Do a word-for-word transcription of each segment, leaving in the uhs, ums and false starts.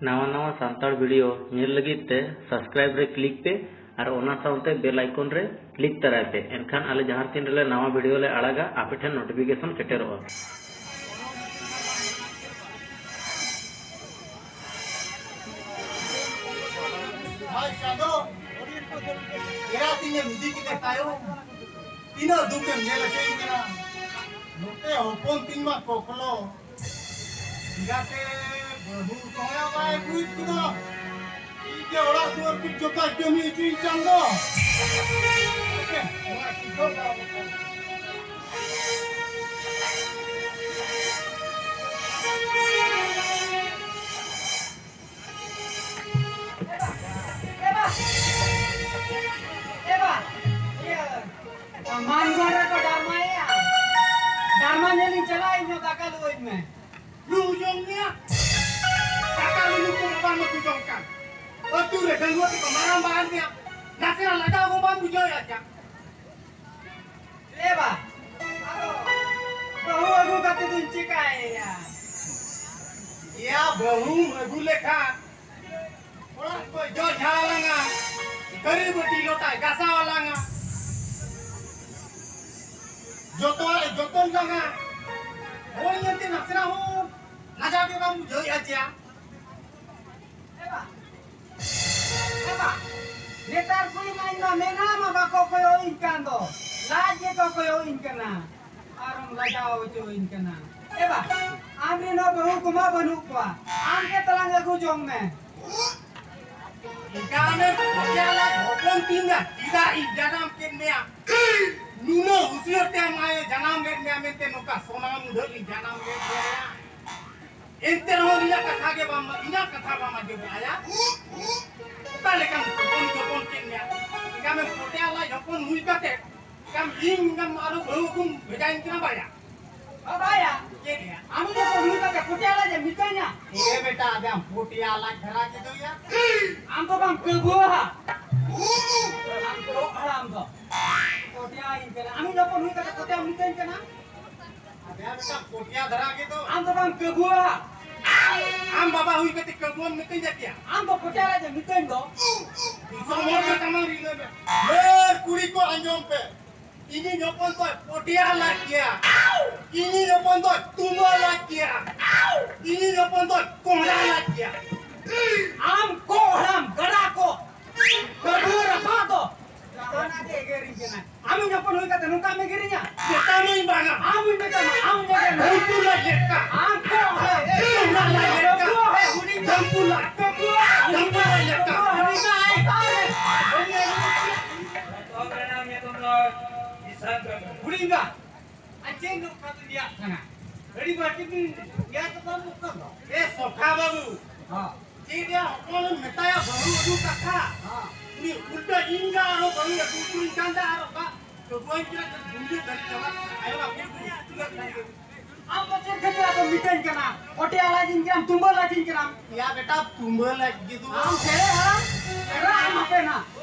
ᱱᱟᱣᱟ ᱱᱟᱣᱟ ᱥᱟᱱᱛᱟᱲ video ᱧᱮᱞ ᱞᱟᱹᱜᱤᱫ ᱛᱮ subscribe ᱨᱮ click ᱯᱮ ᱟᱨ ᱚᱱᱟ ᱥᱟᱶᱛᱮ bell icon ᱨᱮ click ᱛᱟᱨᱟᱭ ᱯᱮ᱾ ᱮᱱᱠᱷᱟᱱ ᱟᱞᱮ ᱡᱟᱦᱟᱸ ᱛᱤᱱ ᱨᱮᱞᱮ ᱱᱟᱣᱟ video ᱞᱮ ᱟᱲᱟᱜᱟ, ᱟᱯᱮ ᱴᱷᱮᱱ notification ᱥᱮᱴᱮᱨᱚᱜᱼᱟ᱾ ᱟᱭ ᱪᱟᱸᱫᱚ, ᱮᱨᱟ ᱛᱤᱧᱮᱢ ᱤᱫᱤ ᱠᱮᱫᱮ ᱛᱟᱭᱚᱢ, ᱛᱤᱱᱟᱹᱜ ᱫᱩᱠᱮᱢ ᱧᱮᱞ ᱦᱚᱪᱚᱧ ᱠᱟᱱᱟ᱾ ᱱᱚᱛᱮ ᱦᱚᱯᱚᱱ ᱛᱤᱧ ᱢᱟ ᱠᱚᱠᱞᱚ, ᱮᱸᱜᱟᱛᱮ ᱵᱟᱹᱦᱩ ᱠᱚᱭᱟ ᱵᱟᱭ ᱟᱹᱜᱩᱭᱮᱫ ᱠᱚᱫᱚ᱾ ᱤᱧ ᱜᱮ ᱚᱲᱟᱜ ᱫᱩᱣᱟᱹᱨ ᱠᱚ ᱡᱚᱛᱚ ᱠᱟᱹᱢᱤ ᱦᱚᱪᱚᱧ ᱠᱟᱱ ᱫᱚ᱾ ᱱᱚᱣᱟ ᱠᱤ ᱫᱚ ᱵᱟᱝ ᱠᱟᱱᱟ? ᱢᱟᱱᱜᱚᱲ ᱨᱮᱠᱚ ᱰᱟᱨᱢᱟᱭᱮᱜᱼᱟ᱾ ᱰᱟᱨᱢᱟ ᱧᱮᱞᱤᱧ ᱪᱟᱞᱟᱜᱼᱟ, ᱤᱧ ᱦᱚᱸ ᱫᱟᱠᱟ ᱞᱩᱣᱟᱹᱧ ᱢᱮ᱾ ᱞᱩ ᱡᱚᱢ ᱢᱮᱭᱟ᱾ ᱫᱟᱠᱟ ᱞᱩ ᱠᱚ ᱵᱟᱢ ᱩᱛᱩ ᱡᱚᱢ ᱠᱟᱱ᱾ ᱟᱹᱛᱩ ᱨᱮ ᱰᱟᱺᱜᱩᱣᱟᱹ ᱛᱮᱠᱚ ᱢᱟᱨᱟᱝ ᱵᱟᱦᱟᱱ ᱢᱮᱭᱟ᱾ ᱱᱟᱥᱮᱱᱟᱜ ᱞᱟᱡᱟᱣ ᱦᱚᱸ ᱵᱟᱢ ᱵᱩᱡᱷᱟᱹᱣᱮᱫᱼᱟ ᱪᱟ? ᱮ ᱵᱟ, ᱟᱫᱚ ᱵᱟᱹᱦᱩ ᱟᱹᱜᱩ ᱠᱟᱛᱮ ᱫᱚᱧ ᱪᱤᱠᱟᱹᱭᱮᱭᱟ? ᱮᱭᱟ, ᱵᱟᱹᱦᱩᱢ ᱟᱹᱜᱩ ᱞᱮᱠᱷᱟᱱ ᱚᱲᱟᱜ ᱠᱚ ᱡᱚᱜ ᱡᱷᱟᱲ ᱟᱞᱟᱝᱟ, ᱛᱷᱟᱹᱨᱤ ᱵᱟᱹᱴᱤ ᱞᱚᱴᱟᱭ ᱜᱟᱥᱟᱣ ᱟᱞᱟᱝᱟ, ᱡᱚᱛᱚᱣᱟᱜ ᱮ ᱡᱚᱛᱚᱱ ᱞᱟᱝᱟ᱾ ᱦᱳᱭ, ᱮᱱᱛᱮ ᱱᱟᱥᱮᱱᱟᱜ ᱦᱚᱸ ᱞᱟᱡᱟᱣ ᱜᱮ ᱵᱟᱢ ᱵᱩᱡᱷᱟᱹᱣᱮᱫᱼᱟ ᱪᱮᱭᱟ? ᱮ ᱵᱟ, ᱮ ᱵᱟ, ᱱᱮᱛᱟᱨ ᱠᱩᱲᱤ ᱢᱟ ᱤᱧ ᱢᱟ ᱢᱮᱫᱦᱟ ᱢᱟ ᱵᱟᱠᱚ ᱠᱚᱭᱚᱜ ᱤᱧ ᱠᱟᱱ ᱫᱚ, ᱞᱟᱡ ᱜᱮᱠᱚ ᱠᱚᱭᱚᱜ ᱤᱧ ᱠᱟᱱᱟ᱾ ᱟᱨᱮᱢ ᱞᱟᱡᱟᱣ ᱦᱚᱪᱚᱧ ᱠᱟᱱᱟ᱾ ᱮ ᱵᱟ, ᱟᱢ ᱨᱮᱱ ᱦᱚᱸ ᱵᱟᱹᱦᱩ ᱠᱚᱢᱟ ᱵᱟᱹᱱᱩᱜ ᱠᱚᱣᱟ, ᱟᱢ ᱜᱮ ᱛᱟᱞᱟᱝ ᱟᱹᱜᱩ ᱡᱚᱝ ᱢᱮ᱾ ᱮᱱᱠᱷᱟᱱᱮᱢ ᱯᱚᱴᱭᱟ ᱞᱟᱡ ᱦᱚᱯᱚᱱ ᱛᱤᱧ ᱫᱚ, ᱪᱮᱫᱟᱜ ᱤᱧ ᱡᱟᱱᱟᱢ ᱠᱮᱫ ᱢᱮᱭᱟ? ᱱᱩᱱᱟᱹᱜ ᱦᱩᱥᱤᱭᱟᱹᱨ ᱛᱮ ᱟᱢ ᱟᱭᱳ ᱡᱟᱱᱟᱢ ᱞᱮᱫ ᱢᱮᱭᱟ ᱢᱮᱱᱛᱮ ᱱᱚᱝᱠᱟ ᱥᱚᱱᱟ ᱢᱩᱰᱷᱟᱹᱞ ᱤᱧ ᱡᱟᱱᱟᱢ ᱞᱮᱫ ᱢᱮᱭᱟ᱾ ᱮᱱᱛᱮ ᱨᱮᱦᱚᱸ ᱤᱧᱟᱹᱜ ᱠᱟᱛᱷᱟ ᱜᱮ ᱵᱟᱢ, ᱤᱧᱟᱹᱜ ᱠᱟᱛᱷᱟ ᱵᱟᱢ ᱟᱸᱡᱚᱢᱮᱫᱼᱟ ᱭᱟ? ᱚᱠᱟ ᱞᱮᱠᱟᱢ ᱦᱚᱯᱚᱱ ᱦᱚᱯᱚᱱ ᱠᱮᱫ ᱢᱮᱭᱟ? ᱮᱱᱠᱷᱟᱱᱮᱢ ᱯᱚᱴᱭᱟ ᱞᱟᱡ ᱦᱚᱯᱚᱱ ᱦᱩᱭ ᱠᱟᱛᱮ ᱮᱱᱠᱷᱟᱱ ᱤᱧ ᱮᱱᱠᱷᱟᱱ ᱟᱨᱚ ᱵᱟᱹᱦᱩ ᱟᱹᱜᱩᱢ ᱵᱷᱮᱡᱟᱧ ᱠᱟᱱᱟ ᱵᱟᱭᱟ? ᱵᱟᱵᱟᱭᱟ᱾ ᱪᱮᱫ ᱭᱟ? ᱟᱢ ᱫᱚ ᱠᱚ ᱦᱩᱭ ᱠᱟᱛᱮ ᱯᱚᱴᱭᱟ ᱞᱟᱡ ᱮᱢ ᱢᱮᱛᱟᱧᱟ? ᱮ ᱵᱮᱴᱟ, ᱟᱫᱚ ᱟᱢ ᱯᱚᱴᱭᱟ ᱞᱟᱡ ᱫᱷᱟᱨᱟ ᱜᱮ ᱫᱚ ᱭᱟ᱾ ᱟᱢ ᱫᱚ ᱵᱟᱢ ᱠᱟᱹᱵᱩᱣᱟ ᱦᱟ᱾ ᱟᱢ ᱫᱚ ᱦᱟᱲᱟᱢ ᱫᱚ᱾ ᱯᱚᱴᱭᱟ ᱤᱧ ᱠᱟᱱᱟ᱾ ᱟᱢ ᱫᱚ ᱠᱚ ᱦᱩᱭ ᱠᱟᱛᱮ ᱯᱚᱴᱭᱟ ᱢᱮᱛᱟᱧ ᱠᱟᱱᱟ? ᱟᱫᱚ ᱭᱟ ᱵᱮᱴᱟ, ᱯᱚᱴᱭᱟ ᱫᱷᱟᱨᱟ ᱜᱮ ᱫᱚ᱾ ᱟᱢ ᱫᱚ ᱵᱟᱢ ᱠᱟᱹᱵᱩᱣᱟ ᱦᱟ᱾ ᱟᱢ ᱵᱟᱵᱟ ᱦᱩᱭ ᱠᱟᱛᱮ ᱠᱟᱹᱵᱩᱣᱟᱹᱢ ᱢᱤᱛᱟᱹᱧ ᱡᱟᱹᱛᱤᱭᱟ? ᱟᱢ ᱫᱚ ᱯᱚᱪᱟ ᱨᱮ ᱢᱤᱛᱟᱹᱧ ᱫᱚ᱾ ᱫᱤᱥᱚᱢ ᱦᱚᱲ ᱠᱚ ᱥᱟᱢᱟᱝ ᱨᱮ ᱞᱟᱹᱭ ᱢᱮ᱾ ᱦᱟᱹᱨ ᱠᱩᱲᱤ ᱠᱚ ᱟᱸᱡᱚᱢ ᱯᱮ᱾ ᱤᱧᱤᱡ ᱦᱚᱯᱚᱱ ᱫᱚ ᱯᱚᱴᱤᱭᱟ ᱞᱟᱡ ᱜᱮᱭᱟ᱾ ᱤᱧᱤᱡ ᱦᱚᱯᱚᱱ ᱫᱚ ᱛᱩᱢᱵᱟᱹ ᱞᱟᱡ ᱜᱮᱭᱟ᱾ ᱤᱧᱤᱡ ᱦᱚᱯᱚᱱ ᱫᱚ ᱠᱚᱦᱲᱟ ᱞᱟᱡ ᱜᱮᱭᱟ᱾ ᱟᱢ ᱠᱚᱦᱲᱟᱢ ᱜᱟᱰᱟ ᱠᱚ᱾ ᱠᱟᱹᱵᱩᱣᱟᱹ ᱨᱟᱯᱟᱜ ᱫᱚ᱾ ᱡᱟᱦᱟᱱᱟᱜ ᱜᱮ ᱮᱜᱮᱨᱤᱧ ᱠᱟᱱᱟ᱾ ᱟᱢᱤᱡ ᱦᱚᱯᱚᱱ ᱦᱩᱭ ᱠᱟᱛᱮ ᱱᱚᱝᱠᱟᱢ ᱮᱜᱮᱨᱤᱧᱟ? ᱢᱮᱛᱟᱢᱟᱹᱧ ᱵᱟᱝᱟ᱾ ᱟᱢᱤᱧ ᱢᱮᱛᱟᱢᱟ, ᱟᱢᱤᱧ ᱮᱜᱮᱨ ᱢᱮᱭᱟ᱾ ᱩᱱᱠᱩ ᱞᱟᱡ ᱞᱮᱠᱟ᱾ ᱟᱢ ᱠᱚ, ᱦᱮᱸ᱾ ᱩᱱᱠᱩ ᱞᱟᱡ ᱞᱮᱠᱟ᱾ ᱦᱮᱸ, ᱦᱩᱰᱤᱧ ᱩᱱᱠᱩ ᱞᱟᱡ᱾ ᱩᱱᱠᱩ ᱞᱟᱡ ᱞᱮᱠᱟ᱾ ᱦᱩᱰᱤᱧ ᱫᱚ ᱟᱭ ᱠᱟᱱ᱾ ᱦᱩᱰᱤᱧ ᱫᱚ᱾ ᱟᱨ ᱪᱮᱫ ᱱᱚᱝᱠᱟ ᱵᱤᱱ ᱞᱟᱹᱭᱟᱜ ᱠᱟᱱᱟ? ᱟᱹᱰᱤ ᱵᱟᱹᱲᱛᱤ ᱵᱤᱱ ᱞᱟᱹᱭᱟ ᱛᱚ ᱵᱟᱹᱵᱩ ᱠᱚ ᱫᱚ᱾ ᱮ ᱥᱚᱠᱷᱟ ᱵᱟᱹᱵᱩ, ᱦᱚᱸ᱾ ᱪᱮᱫ ᱨᱮᱭᱟᱜ ᱦᱚᱯᱚᱱ ᱮᱢ ᱢᱮᱛᱟᱭᱟ ᱵᱟᱹᱦᱩ ᱟᱹᱜᱩ ᱠᱟᱛᱷᱟ? ᱦᱚᱸ᱾ ᱩᱱᱤ ᱩᱞᱴᱟᱹ ᱤᱧ ᱜᱮ ᱟᱨᱦᱚᱸ ᱵᱟᱹᱦᱩ ᱟᱹᱜᱩ ᱦᱚᱴᱚᱧ ᱠᱟᱱ ᱛᱟᱦᱮᱸ ᱟᱨ ᱚᱠᱟ ᱵᱟᱹᱵᱩ ᱟᱹᱧ ᱠᱟᱱᱟ ᱜᱩᱸᱰᱟᱹ ᱫᱟᱲᱮ ᱪᱟᱵᱟ ᱟᱭᱳ ᱵᱟᱯ ᱠᱚ ᱩᱛᱩ ᱠᱟᱜ ᱠᱟᱱᱟ᱾ ᱟᱢ ᱫᱚ ᱪᱮᱫ ᱠᱷᱟᱹᱛᱤᱨ ᱟᱫᱚᱢ ᱢᱤᱛᱟᱹᱧ ᱠᱟᱱᱟ? ᱯᱚᱴᱮ ᱟᱞᱟᱡᱤᱧ ᱠᱟᱱᱟᱢ, ᱛᱩᱢᱵᱟᱹ ᱞᱟᱡᱤᱧ ᱠᱟᱱᱟᱢ᱾ ᱭᱟ ᱵᱮᱴᱟ, ᱛᱩᱢᱵᱟᱹ ᱞᱟᱡ ᱜᱮ ᱫᱩ᱾ ᱟᱢ ᱪᱮᱬᱮ ᱦᱟᱲᱟᱢ, ᱪᱮᱬᱮ ᱟᱢ ᱟᱯᱮ ᱱᱟ,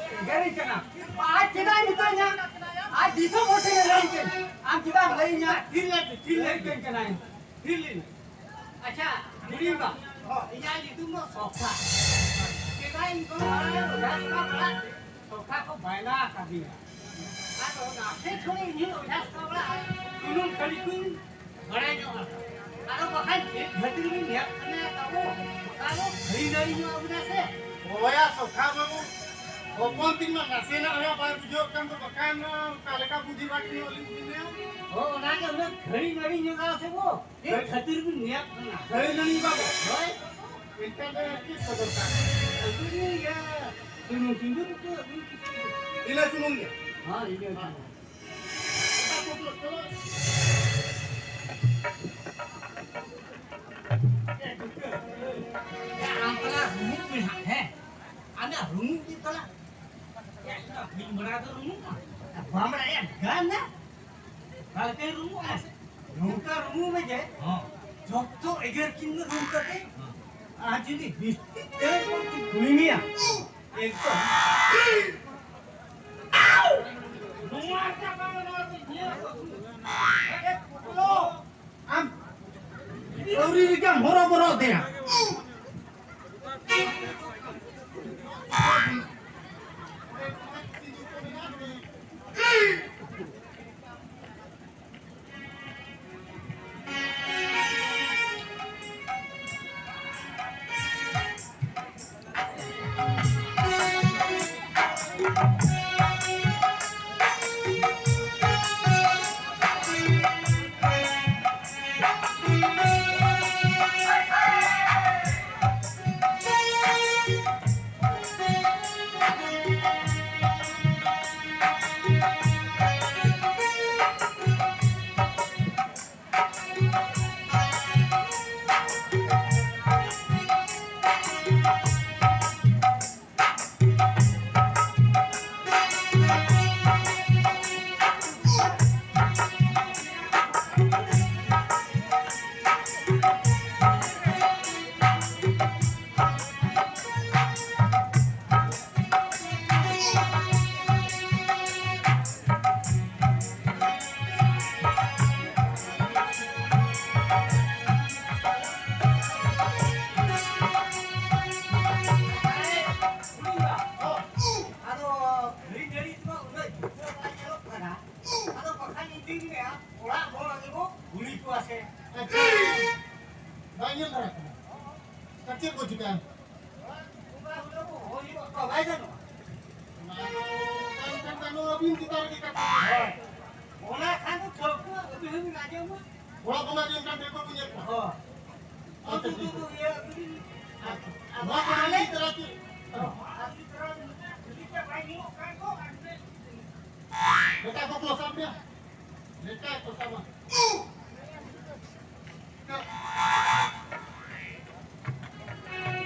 ᱜᱮᱨᱤᱧ ᱠᱟᱱᱟ᱾ ᱟᱡ ᱪᱮᱫᱟᱜ ᱢᱤᱛᱟᱹᱧᱟ? ᱟᱡ ᱫᱤᱥᱚᱢ ᱦᱚᱲ ᱴᱷᱮᱱ ᱞᱟᱹᱭ ᱠᱮᱫ᱾ ᱟᱢ ᱪᱮᱫᱟᱜ ᱞᱟᱹᱭᱟᱹᱧᱟ? ᱛᱷᱤᱨ ᱞᱮᱱ ᱯᱮ, ᱛᱷᱤᱨ ᱞᱮᱱ ᱯᱮ᱾ ᱞᱟᱹᱭ ᱠᱟᱹᱧ ᱠᱟᱱᱟᱭ᱾ ᱛᱷᱤᱨ ᱞᱮᱱ ᱯᱮ᱾ ᱟᱪᱪᱷᱟ, ᱦᱩᱰᱤᱧ ᱵᱟ, ᱦᱚᱸ᱾ ᱤᱧᱟᱹᱜ ᱧᱩᱛᱩᱢ ᱫᱚ ᱥᱚᱠᱷᱟ᱾ ᱥᱮᱫᱟᱭ ᱤᱧ ᱠᱷᱚᱱ ᱵᱟᱲᱟᱭ ᱚᱡᱷᱟ ᱥᱚᱠᱷᱟ ᱵᱟᱲᱟᱭ, ᱥᱚᱠᱷᱟ ᱠᱚ ᱵᱟᱭᱱᱟ ᱟᱠᱟᱫᱤᱧᱟ᱾ ᱟᱫᱚ ᱱᱟᱥᱮ ᱛᱷᱚᱲᱤ ᱤᱧ ᱚᱡᱷᱟ ᱥᱚᱠᱷᱟ ᱵᱟᱲᱟᱭ, ᱥᱩᱱᱩᱢ ᱠᱷᱟᱹᱲᱤ ᱠᱚᱧ ᱵᱟᱲᱟᱭ ᱧᱚᱜ ᱟᱠᱟᱫᱟ᱾ ᱟᱫᱚ ᱵᱟᱠᱷᱟᱱ ᱪᱮᱫ ᱠᱷᱟᱹᱛᱤᱨ ᱵᱤᱱ ᱧᱮᱞ ᱠᱟᱱᱟ ᱛᱟᱵᱚ? ᱚᱠᱟ ᱫᱚ ᱠᱷᱟᱹᱲᱤ ᱱᱟᱹᱲᱤ ᱧᱚᱜ ᱟᱵᱤᱱᱟ ᱥᱮ? ᱦᱳᱭᱟ ᱥᱚᱠᱷᱟ ᱵᱟᱹᱵᱩ, ᱦᱚᱯᱚᱱ ᱛᱤᱧ ᱢᱟ ᱱᱟᱥᱮᱱᱟᱜ ᱦᱚᱸ ᱵᱟᱭ ᱵᱩᱡᱷᱟᱹᱣ ᱠᱟᱱ ᱫᱚ, ᱵᱟᱠᱷᱟᱱ ᱚᱠᱟ ᱞᱮᱠᱟ ᱵᱩᱫᱷᱤ ᱵᱟᱹᱲᱛᱤ ᱧᱚᱜ ᱞᱤᱧ ᱵᱩᱡᱷᱟᱹᱣᱟ᱾ ᱦᱳᱭ, ᱚᱱᱟ ᱜᱮ ᱩᱱᱟᱹᱜ ᱠᱷᱟᱹᱲᱤ ᱱᱟᱹᱲᱤ ᱧᱚᱜᱟ ᱥᱮ ᱵᱚ? ᱪᱮᱫ ᱠᱷᱟᱹᱛᱤᱨ ᱵᱤᱱ ᱱᱮᱭᱟᱜ ᱠᱟᱱᱟ? ᱦᱳᱭ, ᱱᱟᱹᱱᱤ ᱵᱟᱵᱟ᱾ ᱦᱳᱭ᱾ ᱮᱱᱠᱷᱟᱱ ᱫᱚ ᱪᱮᱫ ᱠᱚ ᱫᱚᱨᱠᱟᱨ? ᱟᱹᱞᱤᱧ ᱤᱭᱟᱹ ᱥᱩᱱᱩᱢ ᱥᱤᱸᱫᱩᱨ ᱠᱚ ᱟᱹᱜᱩ ᱠᱮᱫᱟ᱾ ᱤᱱᱟᱹ ᱥᱩᱢᱩᱝ ᱜᱮ? ᱦᱳᱭ, ᱤᱱᱟᱹ ᱥᱩᱢᱩᱝ᱾ ᱮᱴᱟᱜ ᱠᱚ ᱫᱚ ᱪᱚᱞᱚ᱾ ᱮ, ᱫᱩᱨᱜᱟᱹ᱾ ᱮ, ᱟᱢ ᱛᱟᱞᱟ ᱨᱩᱢᱩᱜ ᱢᱮ ᱦᱟᱸᱜ, ᱦᱮᱸ? ᱟᱢᱟᱜ ᱨᱩᱢᱩᱜ ᱜᱮ ᱛᱟᱞᱟ᱾ ᱮ, ᱤᱧ ᱫᱚ ᱵᱟᱹᱧ ᱵᱟᱲᱟᱭ ᱫᱚ ᱨᱩᱢᱩᱜ ᱢᱟ᱾ ᱵᱟᱢ ᱵᱟᱲᱟᱭᱟ, ᱜᱟᱱ ᱱᱟ? ᱚᱠᱟ ᱞᱮᱠᱟᱧ ᱨᱩᱢᱩᱜᱼᱟ? ᱱᱚᱝᱠᱟ ᱨᱩᱢᱩᱜ ᱢᱮ ᱡᱮ, ᱦᱚᱸ᱾ ᱡᱚᱛᱚ ᱮᱜᱮᱨ ᱠᱤᱱ ᱢᱮ ᱨᱩᱢ ᱠᱟᱛᱮ᱾ ᱦᱚᱸ᱾ ᱟᱨ ᱡᱩᱫᱤ ᱵᱤᱥᱛᱤ ᱛᱮ ᱠᱚ ᱠᱩᱞᱤ ᱢᱮᱭᱟ, ᱮᱠᱫᱚᱢ᱾ ᱱᱚᱣᱟ ᱪᱟᱵᱟ ᱢᱮ, ᱱᱚᱣᱟ ᱫᱚ ᱤᱧᱟᱹᱜ ᱵᱟᱹᱦᱩ᱾ ᱮ ᱯᱩᱛᱞᱚ, ᱟᱢ ᱟᱹᱣᱨᱤ ᱨᱮᱜᱮᱢ ᱦᱚᱨᱚᱵᱚᱨᱚ ᱫᱮᱭᱟ᱾ ᱟᱫᱚ ᱜᱷᱟᱹᱲᱤ ᱜᱷᱟᱹᱲᱤ ᱛᱮᱢᱟ ᱩᱱᱟᱹᱜ ᱡᱩᱛᱟᱹ ᱵᱟᱭ ᱧᱮᱞᱚᱜ ᱠᱟᱱᱟ᱾ ᱟᱫᱚ ᱵᱟᱠᱷᱟᱱ ᱤᱧ ᱫᱩᱧ ᱞᱟᱹᱭᱟ, ᱚᱲᱟᱜ ᱵᱚᱞᱚ ᱜᱮᱵᱚ ᱜᱩᱞᱤ ᱠᱚᱣᱟ ᱥᱮ᱾ ᱟᱪᱪᱷᱟ, ᱵᱟᱭ ᱧᱮᱞ ᱫᱟᱲᱮᱭᱟᱜ ᱠᱟᱱᱟ᱾ ᱟᱨ ᱪᱮᱫ ᱠᱚ ᱪᱤᱠᱟᱹᱭᱟ? ᱚᱲᱟᱜ ᱵᱚᱸᱜᱟ ᱦᱩᱲᱟᱹ ᱵᱚ ᱦᱚᱦᱚ ᱧᱚᱜ ᱠᱚᱣᱟ, ᱵᱟᱭ ᱜᱟᱱᱚᱜᱼᱟ? ᱚᱱᱟ ᱫᱚ ᱠᱟᱱ ᱠᱷᱟᱱ ᱫᱚ ᱟᱹᱵᱤᱱ ᱪᱮᱛᱟᱱ ᱨᱮᱜᱮ ᱠᱟᱛᱷᱟ᱾ ᱦᱳᱭ᱾ ᱚᱱᱟ ᱠᱷᱟᱱ ᱫᱚ ᱴᱷᱟᱹᱣᱠᱟᱹ ᱟᱹᱵᱤᱱ ᱦᱚᱸᱵᱤᱱ ᱟᱸᱡᱚᱢᱟ᱾ ᱚᱲᱟᱜ ᱵᱚᱸᱜᱟ ᱧᱮᱞ ᱠᱟᱱ ᱴᱷᱟᱹᱣᱠᱟᱹ ᱵᱤᱱ ᱧᱮᱞ ᱠᱚᱣᱟ᱾ ᱦᱳᱭ᱾ ᱟᱪᱪᱷᱟ, ᱴᱷᱤᱠ ᱜᱮᱭᱟ᱾ ᱟᱪᱪᱷᱟ᱾ ᱱᱚᱣᱟ ᱠᱚ ᱢᱮᱱ ᱤᱫᱤ ᱛᱚᱨᱟ ᱪᱮᱫ? ᱵᱮᱴᱟ ᱠᱚ ᱠᱚ ᱥᱟᱵ ᱢᱮ᱾ ᱵᱮᱴᱟ ᱠᱚ ᱥᱟᱵ ᱢᱮ᱾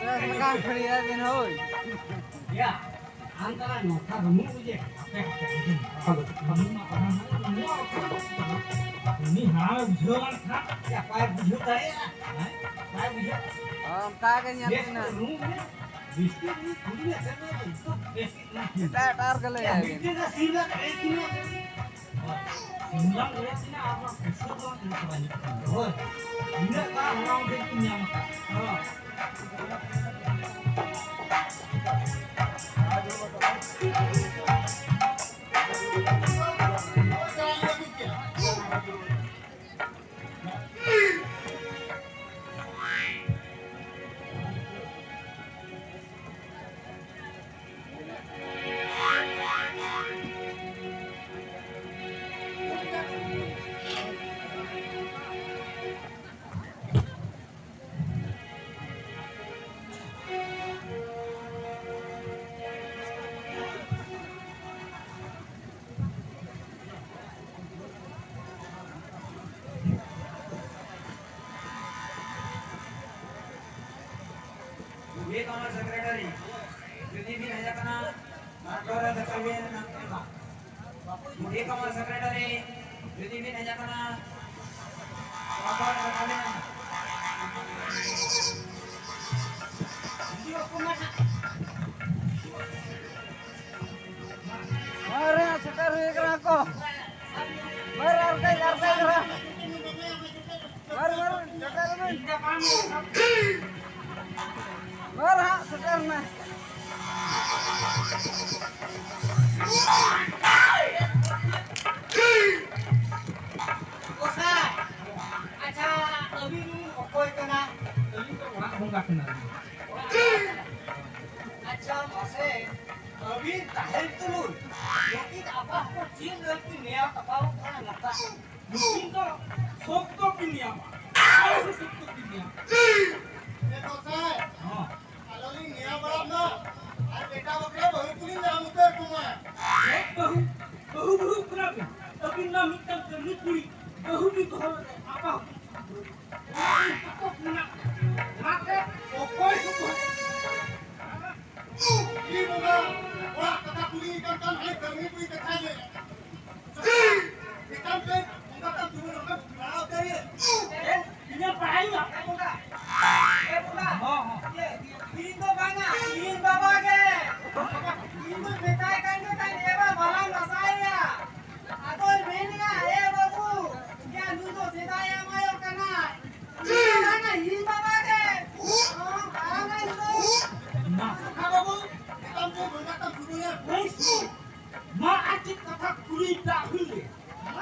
ᱵᱮᱥ ᱞᱮᱠᱟ ᱠᱷᱟᱹᱲᱤᱭᱟ ᱵᱤᱱ ᱦᱳᱭ᱾ ᱭᱟ, ᱟᱢ ᱛᱟᱞᱟ ᱱᱚᱝᱠᱟ ᱵᱟᱹᱱᱩᱜ ᱵᱩᱡᱮ᱾ ᱦᱟᱯᱮ, ᱦᱟᱯᱮ, ᱦᱟᱯᱮ᱾ ᱩᱱᱤ ᱦᱟᱲᱟᱢᱮ ᱵᱩᱡᱷᱟᱹᱣ ᱞᱮᱱᱠᱷᱟᱱ ᱪᱟᱯᱟᱭ ᱵᱩᱡᱷᱟᱹᱣ ᱫᱟᱲᱮᱭᱟᱜᱼᱟ᱾ ᱦᱮᱸ? ᱵᱟᱭ ᱵᱩᱡᱷᱟᱹᱣ᱾ ᱚᱱᱠᱟ ᱜᱮ ᱧᱮᱞ ᱵᱮᱥ ᱢᱮᱱᱟᱜ᱾ ᱨᱩᱢ ᱨᱮ ᱵᱤᱥᱛᱤ ᱨᱩᱢ ᱠᱩᱞᱤ ᱞᱮᱠᱷᱟᱱ ᱫᱚ ᱡᱚᱛᱚ ᱵᱮᱥ ᱜᱮ ᱧᱮᱞ ᱮᱴᱟᱜ ᱮᱴᱟᱜ ᱨᱮᱜᱮ ᱞᱟᱹᱭ ᱟᱭ ᱵᱤᱱ᱾ ᱢᱤᱫᱴᱮᱱ ᱫᱚ ᱥᱤᱢ ᱨᱮ ᱟᱹᱰᱤ ᱠᱤᱞᱳ᱾ ᱢᱩᱞᱟᱢ ᱞᱟᱹᱭ ᱥᱮᱱᱟ ᱟᱨ ᱵᱟᱝ ᱯᱩᱭᱥᱟᱹ ᱫᱚ ᱵᱟᱝ ᱛᱤᱧ ᱠᱟᱱᱟ᱾ ᱦᱳᱭ᱾ ᱤᱱᱟᱹᱜ ᱜᱟᱱ ᱦᱚᱲ ᱴᱷᱮᱱ ᱠᱚ ᱧᱟᱢ ᱟᱠᱟᱫ᱾ ᱦᱳᱭ᱾ ᱡᱩᱫᱤ ᱠᱳᱱᱳ ᱥᱮᱠᱨᱮᱴᱟᱨᱤ ᱡᱩᱫᱤ ᱵᱤᱱ ᱦᱮᱡ ᱟᱠᱟᱱᱟ, ᱢᱟᱛᱠᱚᱢ ᱨᱮ ᱫᱟᱠᱟ ᱵᱤᱱ ᱮᱢᱟ᱾ ᱡᱩᱫᱤ ᱠᱳᱱᱳ ᱥᱮᱠᱨᱮᱴᱟᱨᱤ ᱡᱩᱫᱤ ᱵᱤᱱ ᱦᱮᱡ ᱟᱠᱟᱱᱟ, ᱢᱟᱛᱠᱚᱢ ᱨᱮ ᱫᱟᱠᱟ ᱵᱤᱱ ᱮᱢᱟ᱾ ᱟᱨᱮ ᱥᱮᱴᱮᱨ ᱦᱩᱭ ᱠᱟᱱᱟ ᱠᱚ᱾ ᱵᱟᱨ ᱟᱨ ᱠᱟᱹᱡ, ᱟᱨ ᱠᱟᱹᱡ ᱫᱷᱟᱨᱟ᱾ ᱵᱟᱨ, ᱵᱟᱨ, ᱥᱮᱴᱮᱨ ᱵᱤᱱ᱾ ᱵᱟᱨ ᱦᱟᱸᱜ ᱥᱮᱴᱮᱨ ᱱᱟ᱾ ᱜᱚᱸᱥᱟᱭ, ᱟᱪᱪᱷᱟ, ᱟᱹᱵᱤᱱ ᱚᱠᱚᱭ ᱠᱟᱱᱟ? ᱟᱹᱞᱤᱧ ᱫᱚ ᱚᱲᱟᱜ ᱵᱚᱸᱜᱟ ᱠᱟᱱᱟᱞᱤᱧ᱾ ᱟᱪᱪᱷᱟ, ᱢᱟᱥᱮ, ᱟᱹᱵᱤᱱ ᱛᱟᱦᱮᱱ ᱛᱩᱞᱩᱡ ᱱᱩᱠᱤᱱ ᱟᱯᱟ ᱦᱚᱯᱚᱱ ᱪᱮᱫ ᱞᱟᱹᱜᱤᱫ ᱠᱤᱱ ᱱᱮᱭᱟᱣ ᱛᱟᱯᱟᱢᱚᱜ ᱠᱟᱱᱟ ᱱᱚᱝᱠᱟ? ᱱᱩᱠᱤᱱ ᱫᱚ ᱥᱚᱠᱛᱚ ᱠᱤᱱ ᱱᱮᱭᱟᱣᱟ, ᱟᱨ ᱥᱚᱠᱛᱚ ᱠᱤᱱ ᱱᱮᱭᱟᱣᱟ᱾ ᱮ ᱜᱚᱸᱥᱟᱭ, ᱦᱚᱸ᱾ ᱟᱞᱚ ᱞᱤᱧ ᱱᱮᱭᱟᱣ ᱵᱟᱲᱟᱜ ᱢᱟ, ᱟᱨ ᱵᱮᱴᱟ ᱵᱟᱠᱷᱨᱟ ᱵᱟᱹᱦᱩ ᱠᱚᱞᱤᱧ ᱧᱟᱢ ᱩᱛᱟᱹᱨ ᱠᱚᱢᱟ᱾ ᱪᱮᱫ ᱵᱟᱹᱦᱩ? ᱵᱟᱹᱦᱩ, ᱵᱟᱹᱦᱩ ᱠᱟᱱᱟ ᱵᱤᱱ? ᱟᱹᱵᱤᱱ ᱢᱟ ᱢᱤᱫᱴᱟᱝ ᱠᱟᱹᱢᱤ ᱠᱩᱲᱤ, ᱵᱟᱹᱦᱩ ᱵᱤᱱ ᱫᱚᱦᱚ ᱞᱮᱫᱟ, ᱟᱯᱟ ᱦᱚᱯᱚᱱ᱾ ᱚᱱᱟᱛᱮ ᱚᱠᱚᱭ ᱦᱚᱸ ᱵᱟᱹᱦᱩ ᱤ ᱵᱚᱸᱜᱟ, ᱚᱲᱟᱜ ᱠᱟᱛᱷᱟ ᱠᱩᱞᱤ ᱠᱟᱱ ᱠᱷᱟᱱ ᱦᱟᱱᱮ ᱠᱟᱹᱢᱤ ᱠᱩᱲᱤ ᱠᱟᱛᱷᱟᱭ ᱞᱟᱹᱭᱟ᱾ ᱮᱠᱟᱞ ᱛᱮ ᱵᱚᱸᱜᱟ ᱛᱟᱢ ᱡᱩᱞᱩ ᱨᱚᱠᱚᱢ ᱵᱮᱱᱟᱣ ᱛᱮ᱾ ᱮ, ᱤᱧᱟᱹᱜ ᱯᱟᱲᱦᱟᱭ ᱢᱮ᱾ ᱮ ᱵᱚᱸᱜᱟ᱾ ᱮ ᱵᱚᱸᱜᱟ᱾ ᱦᱚᱸ, ᱦᱚᱸ᱾ ᱤᱭᱟᱹ, ᱤᱧ ᱫᱚ ᱵᱟᱝᱟ, ᱤᱧ ᱵᱟᱵᱟ ᱜᱮ᱾ ᱤᱧ ᱫᱚ ᱢᱮᱛᱟᱭ ᱠᱟᱱ ᱜᱮ ᱛᱟᱦᱮᱸ, ᱮ ᱵᱟ, ᱵᱟᱞᱟᱝ ᱱᱟᱥᱟᱭᱮᱭᱟ᱾ ᱟᱫᱚᱭ ᱢᱮᱱᱮᱜᱼᱟ, ᱮ ᱩᱱᱤ ᱫᱟᱜ ᱦᱩᱭ ᱞᱮ᱾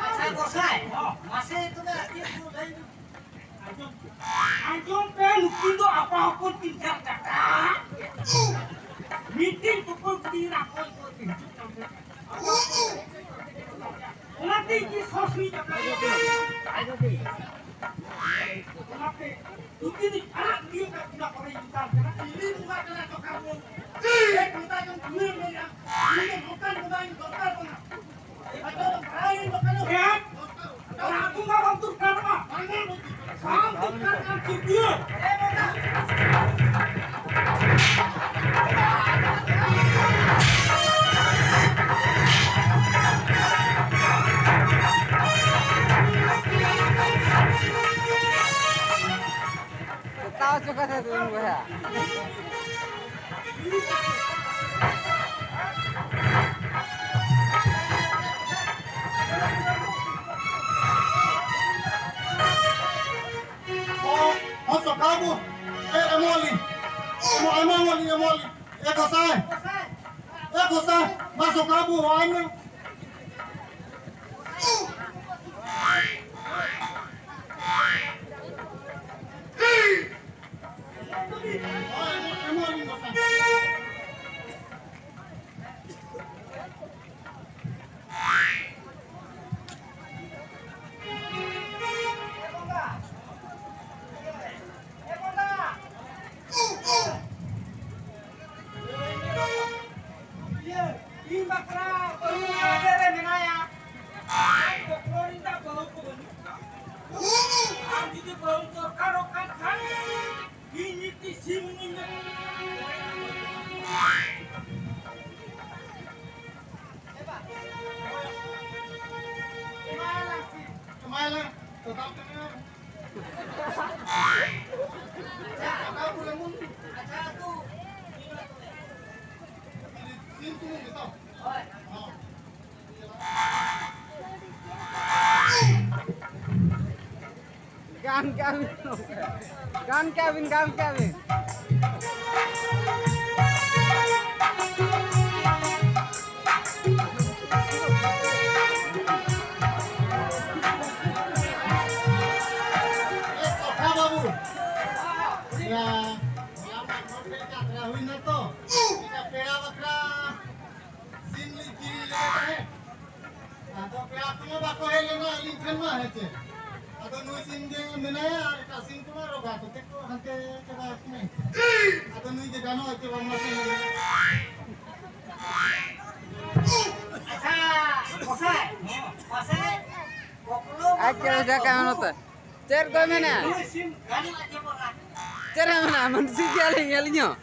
ᱟᱪᱪᱷᱟ, ᱜᱚᱸᱥᱟᱭ, ᱦᱚᱸ᱾ ᱢᱟᱥᱮ ᱛᱚᱵᱮ ᱟᱨ ᱪᱮᱫ ᱠᱚ ᱞᱟᱹᱭ ᱟᱸᱡᱚᱢ ᱯᱮ᱾ ᱟᱸᱡᱚᱢ ᱯᱮ, ᱱᱩᱠᱤᱱ ᱫᱚ ᱟᱯᱟ ᱦᱚᱯᱚᱱ ᱠᱤᱱ ᱡᱟᱜ ᱠᱟᱴᱟ᱾ ᱢᱤᱫᱴᱤᱱ ᱛᱩᱯᱩᱞ ᱠᱩᱲᱤ ᱜᱤᱫᱽᱨᱟᱹ ᱚᱠᱚᱭ ᱠᱚ ᱦᱤᱡᱩᱜ ᱠᱟᱱ ᱛᱟᱦᱮᱸ᱾ ᱚᱱᱟᱛᱮ ᱤᱧ ᱥᱚᱥᱤ ᱠᱟᱴᱟ᱾ ᱚᱱᱟᱛᱮ ᱱᱩᱠᱤᱱ ᱫᱚ ᱟᱲᱟᱜ ᱜᱤᱰᱤ ᱠᱟᱜ ᱠᱤᱱᱟ ᱯᱚᱨᱮ ᱤᱧ ᱢᱮᱛᱟᱢ ᱠᱟᱱᱟ᱾ ᱤᱧ ᱢᱮᱛᱟᱢ ᱠᱟᱱᱟ, ᱪᱚᱠᱟ ᱵᱚᱱ᱾ ᱮ, ᱢᱮᱛᱟ ᱠᱚᱢ, ᱫᱩᱞᱟᱹᱲ ᱢᱮᱱᱟᱜᱼᱟ᱾ ᱤᱧ ᱫᱚ ᱱᱚᱝᱠᱟᱱ ᱠᱚᱲᱟ ᱤᱧ ᱫᱚᱨᱠᱟᱨ ᱠᱟᱱᱟ᱾ ᱛᱟᱣ ᱪᱚᱠᱟ ᱛᱮ ᱫᱩᱧ ᱵᱚᱭᱦᱟ᱾ ᱦᱚᱸ, ᱦᱚᱸ, ᱥᱚᱠᱟᱵᱚ᱾ ᱮ, ᱮᱢᱚᱜ ᱟᱹᱞᱤᱧ᱾ ᱮᱢᱚᱜ, ᱮᱢᱚᱜ ᱟᱹᱞᱤᱧ, ᱮᱢᱚᱜ ᱟᱹᱞᱤᱧ᱾ ᱮ, ᱜᱚᱸᱥᱟᱭ᱾ ᱮ, ᱜᱚᱸᱥᱟᱭ, ᱢᱟ ᱥᱚᱠᱟᱵᱚ, ᱦᱚᱦᱚᱭ ᱢᱮ᱾ ᱤᱧ ᱵᱟᱠᱷᱨᱟ ᱵᱟᱹᱦᱩ ᱱᱚᱰᱮ ᱨᱮ ᱢᱮᱱᱟᱭᱟ᱾ ᱟᱨ ᱵᱚᱠᱨᱚ ᱨᱮᱱ ᱫᱚ ᱵᱟᱹᱦᱩ ᱠᱚ ᱵᱟᱹᱱᱩᱜ ᱠᱚᱣᱟ᱾ ᱟᱢ ᱡᱩᱫᱤ ᱵᱟᱹᱦᱩᱢ ᱫᱚᱨᱠᱟᱨᱚᱜ ᱠᱟᱱ ᱠᱷᱟᱱ, ᱤᱧ ᱢᱤᱫᱴᱤᱡ ᱥᱤᱢ ᱤᱢᱟᱹᱧ ᱢᱮ᱾ ᱮᱢᱟᱭᱟᱞᱟᱝ ᱥᱤᱢ᱾ ᱮᱢᱟᱭᱟᱞᱟᱝ᱾ ᱟᱪᱪᱷᱟ, ᱟᱪᱪᱷᱟ, ᱛᱚ᱾ ᱦᱳᱭ᱾ ᱜᱟᱱ ᱠᱮᱜᱼᱟ ᱵᱤᱱ, ᱜᱟᱱ ᱠᱮᱜᱼᱟ ᱵᱤᱱ, ᱜᱟᱱ ᱠᱮᱜᱼᱟ ᱵᱤᱱ᱾ ᱟᱠᱚ ᱢᱟ ᱵᱟᱠᱚ ᱦᱮᱡ ᱞᱮᱱᱟ ᱟᱹᱞᱤᱧ ᱴᱷᱮᱱ ᱢᱟ, ᱦᱮᱸ ᱪᱮ? ᱟᱫᱚ ᱱᱩᱭ ᱥᱤᱢ ᱜᱮ ᱢᱮᱱᱟᱭᱟ ᱟᱨ ᱮᱴᱟᱜ ᱥᱤᱢ ᱠᱚᱢᱟ ᱨᱚᱜᱟ ᱠᱚᱛᱮ ᱠᱚ ᱦᱟᱱᱛᱮ ᱪᱟᱵᱟ ᱟᱠᱟᱱᱟ᱾ ᱟᱫᱚ ᱱᱩᱭ ᱜᱮ ᱜᱟᱱᱚᱜᱼᱟ ᱪᱮ ᱵᱟᱝ ᱢᱟᱥᱮ ᱞᱟᱹᱭ ᱢᱮ? ᱟᱪᱪᱷᱟ, ᱢᱟᱥᱮ, ᱢᱟᱥᱮ, ᱠᱚᱠᱞᱚ ᱟᱡ ᱪᱮᱫ ᱮ ᱪᱟᱠᱟ ᱱᱚᱛᱮ? ᱪᱮᱫ ᱠᱚ ᱢᱮᱱᱟ? ᱱᱩᱭ ᱥᱤᱢ ᱜᱟᱱᱚᱜᱼᱟ ᱪᱮ ᱵᱟᱝᱟ? ᱪᱮᱫ ᱮ ᱢᱮᱱᱟ? ᱢᱟᱱᱥᱤ ᱜᱮᱭᱟᱞᱤᱧ ᱟᱹᱞᱤᱧ ᱦᱚᱸ᱾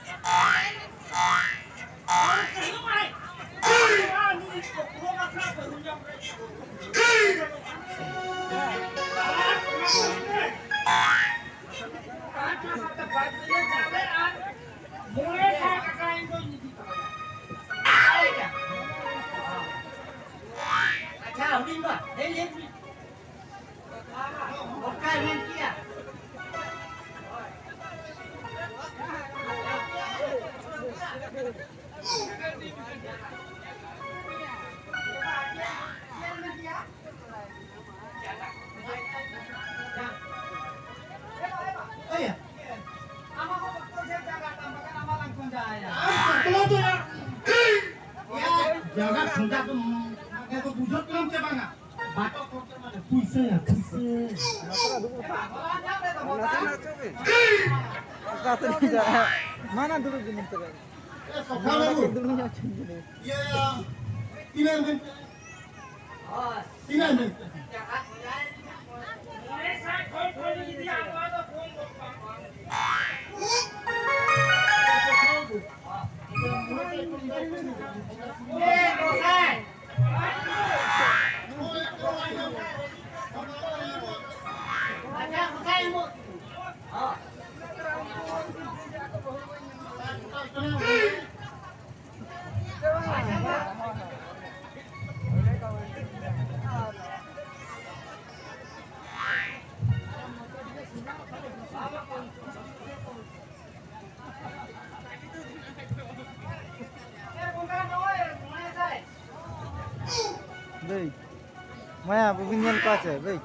ᱟᱪᱪᱷᱟ, ᱦᱩᱰᱤᱧ ᱵᱟ, ᱦᱮᱡ ᱞᱮᱱ ᱢᱮ᱾ ᱚᱠᱟᱭ ᱢᱮᱱ ᱠᱮᱜᱼᱟ? ᱡᱟᱭᱜᱟ ᱠᱷᱚᱸᱰᱟ ᱫᱚ ᱢᱟᱱᱮ ᱫᱚ ᱵᱩᱡᱷᱟᱹᱜ ᱠᱟᱱᱟᱢ ᱪᱮ ᱵᱟᱝᱟ? ᱵᱟᱴᱚ ᱠᱷᱚᱨᱪᱟ ᱢᱟᱱᱮ ᱯᱩᱭᱥᱟᱹ ᱭᱟ, ᱯᱩᱭᱥᱟᱹ᱾ ᱚᱠᱟ ᱥᱮᱫ ᱤᱧ ᱪᱟᱞᱟᱜᱼᱟ? ᱢᱟ ᱱᱟ ᱫᱩᱲᱩᱵ ᱵᱤᱱ ᱱᱚᱛᱮ ᱨᱮ᱾ ᱮ, ᱥᱚᱠᱷᱟ ᱵᱟᱹᱵᱩ᱾ ᱫᱩᱲᱩᱵ ᱧᱚᱜ ᱦᱚᱪᱚᱧ ᱵᱤᱱ᱾ ᱤᱭᱟᱹ, ᱛᱤᱱᱟᱹᱜ ᱮᱢ ᱢᱮᱱ ᱠᱮᱫᱟ? ᱛᱤᱱᱟᱹᱜ ᱮᱢ ᱢᱮᱱ ᱠᱮᱫᱟ? ᱫᱟᱹᱭ, ᱢᱟᱭᱟ, ᱵᱟᱹᱵᱤᱱ ᱧᱮᱞ ᱠᱚᱣᱟ ᱪᱮ, ᱫᱟᱹᱭ?